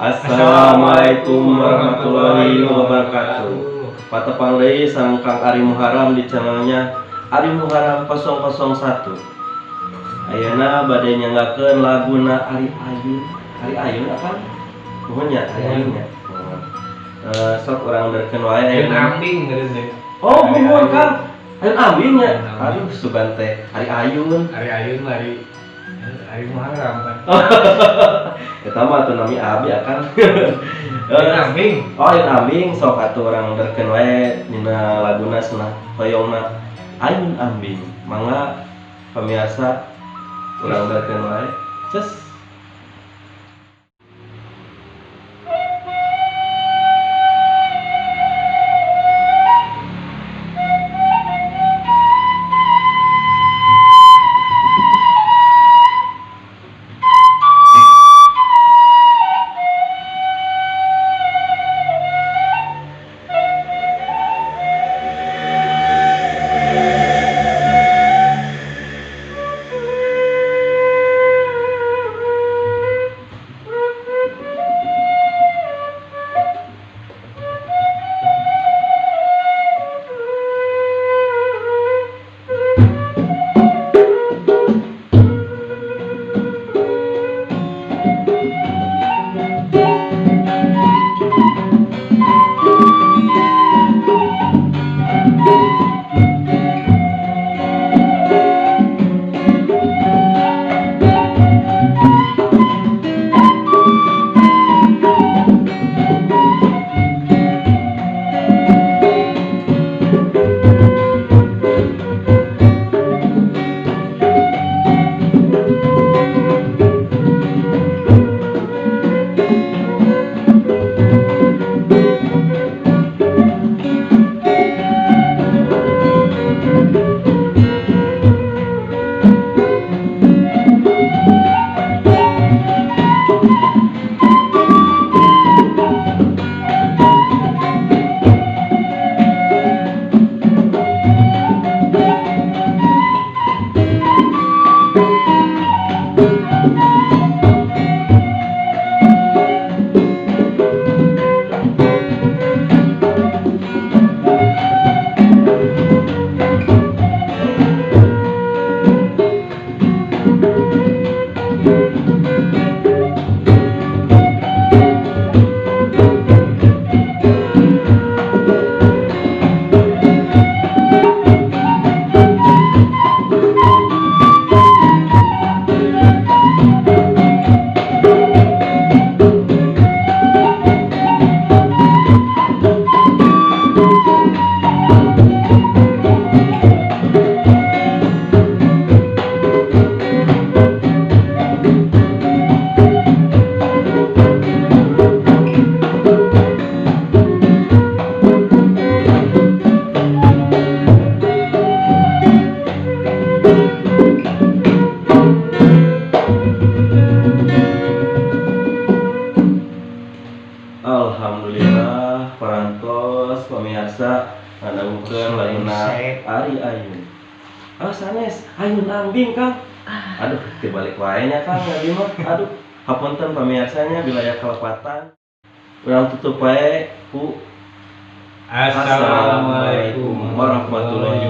Assalamualaikum warahmatullahi wabarakatuh. Patepang deui sareng Kang Ari Muharam di channelnya Ari Muharam 001. Ayeuna bade nyanggakeun laguna Ari Ayun. Ari Ayun apa? Nuhun nya, Ari Ayun nya. Nuhun. Eh, sok urang derkeun wae Ayun ayeuna. Ambing meureun deh. Oh, Ari nuhun Ayun. Kang. Ayun Ambing nya. Ayun Ambing. Aduh, sugan teh Ari Ayun. Ari Ayun mah Ari Ari Muharram kan. Eta mah atuh nami abi akan. Ayun Ambing. Oh, Ayun Ambing, sok atuh urang derkeun wae dina laguna cenah hoyongna Ayun Ambing. Mangga pemirsa, urang derkeun wae. Ces. Alhamdulillah parantos pemirsa ngadangukeun laguna Ari Ayun. Ah, sanes Ayun Ambing, Kang. Aduh, dibalik wae nya Kang abi mah. Aduh, hapunten pamirsanya bila aya kalepatan. Urang tutup wae ku Assalamualaikum warahmatullahi.